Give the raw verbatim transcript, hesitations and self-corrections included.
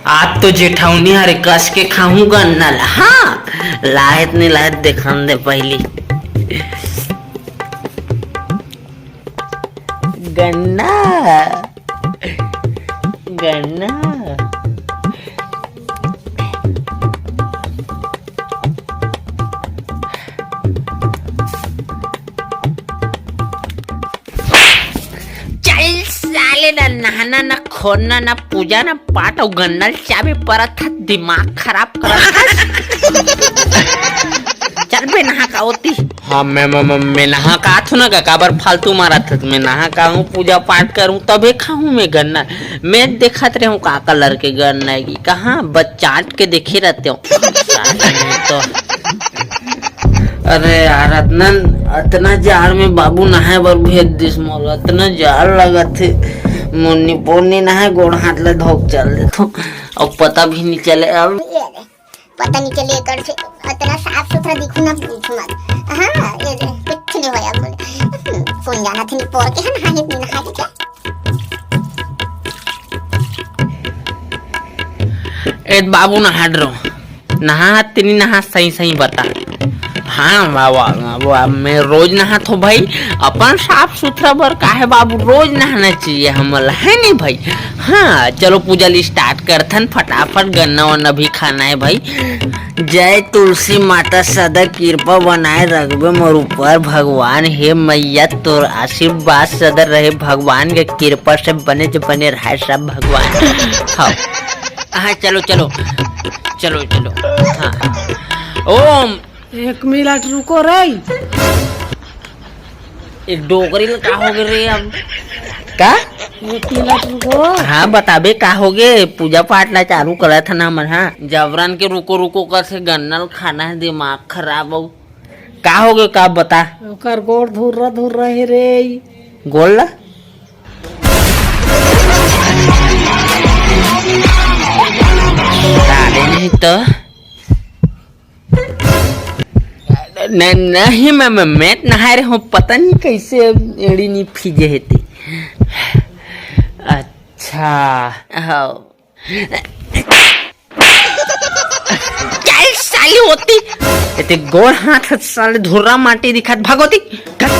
आज तो जेठौनी हरे कस के खाहूं गन्ना ला। हाँ, लायत नहीं लायत देखान दे पहली। गन्ना, गन्ना। चल साले, ना नहाना, ना खोरना, ना पूजा, ना पाठ, अउ गन्ना ल चाबे परत हस, दिमाग खराब करत हस। चल बे नहा का ओती। हाँ, मैं, मैं, मैं, मैं नहा का आथू ना का, काबर फालतू मारत हस? मैं नहा का हूँ, पूजा पाठ करूँ, तभे खाहूँ मैं गन्ना। मैं देखत रहूँ का कलर के गन्ना है कि कहाँ बस चाट के देखे रहते हो। साले में तो अरे यार, अतना, अतना जाड़ में बाबू नहाए बर भेज दिस मोला, अतना जाड़ लगत हे। मोर निपोर नहाए, गोड़ हाथ ला धोक चल देथो। अब पता भी नहीं चले अब। ये दे, पता नहीं चले एकर से, अतना साफ सुथरा दिखू ना पूछ मत। हाँ, ये दे, कुछ नहीं होया बोले। कौन जाना थे निपोर के है, नहाए नहीं नहाए क्या? ए बाबू, नहा डरो, नहा तेनी नहा, सही सही बता। हाँ बाबा, बाबा, मैं रोज नहात हो भाई, अपन साफ सुथरा बर काहे बाबू, रोज नहाना चाहिए हमला, है नहीं भाई? हाँ, चलो पूजा ली स्टार्ट करथन फटाफट, गन्ना वन्ना भी खाना है भाई। जय तुलसी माता, सदा कृपा बनाए रखबे मोर ऊपर भगवान। हे मैया, तोर आशीर्वाद सदा रहे, भगवान के कृपा से बने ज बने रहे सब भगवान। हाँ, हाँ, चलो, चलो, चलो, चलो। हाँ, ओम। एक मिनट रुको रे। एक डोकरी ल का हो गे रे अब? का? एक मिनट रुको। हाँ, बताबे का हो गे? पूजा पाठ ला चालू करत हन हमन, हाँ। जबरन के रुको रुको कस के गन्ना ल खाना है, दिमाग खराब हो। का हो गे, का बता? ओकर गोड़ धुर्रा धुर्रा हे रे। गोड़ ला? साले नहीं तो। न-, नहीं, मैं, मैं, मैं नहाए रहे हूँ, पता नहीं कैसे एड़ी नहीं फीजे हे ते। अच्छा, हाँ। चल साली होती। एते गोड़ हाथ ह साले धुर्रा माटी दिखात भागोती। चल।